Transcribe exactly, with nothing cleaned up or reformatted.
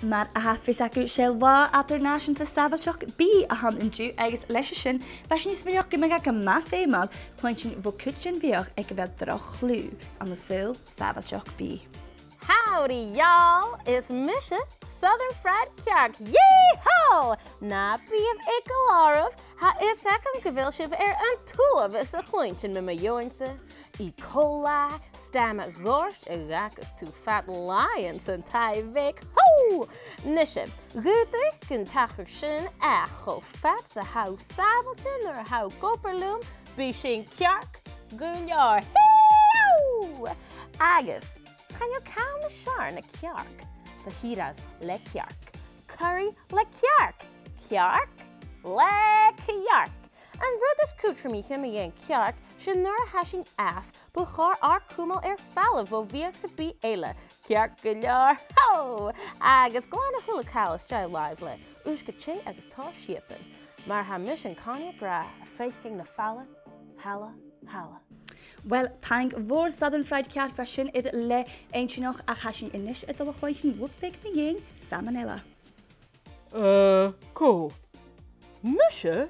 Mar a tha fios agaibh, 's e Latha Eadar-nàiseanta Sàbhailteachd Bìdh a th' ann an-diugh agus leis a sin, bha sinn a' smaoineachadh gum biodh e gu math feumail cluinntinn bho cuid den bhiadh aig a bheil droch chliù ann an saoghal sàbhailteachd bìdh. Howdy, y'all! Is mise Southern Fried Cearc. Yee-haw! Na biadh eagal oirbh, tha fhios agam gu bheil sibh air an t-uabhas a chluinntinn mu mo dheidhinn-sa. E. coli, stamag ghoirt, agus tu fad làithean san taigh bheag. Ho! Nise, dh'fhaodadh gun tachradh sin, ach cho fad 's a tha thu sàbhailte nuair a tha thu ag obair leam, bidh sinn ceart gu leòr. Hee-haw! Agus, chan eil càil nas fheàrr na cearc, fo thìr as le cearc. Curry le cearc. Cearc le cearc. An rud as cudromaiche mu dheidhinn cearc, 's e nuair a tha sinn amh, bu chòir ar cumail air falbh bho bhiadh sam bith eile. Cearc gu leòr, ho! Agus glan a h-uile càil às dèidh làimh le uisge teth agus tòrr siabann. Mar tha mise an-còmhnaidh ag ràdh, a' faicinn na fala, thala, thala. Uill, taing mhòr Southern Fried Cearc, bha sin air leth inntinneach, ach tha sinn a-nis a' dol a chluinntinn rud beag mu dheidhinn salmonella. Eh, cò? Mise?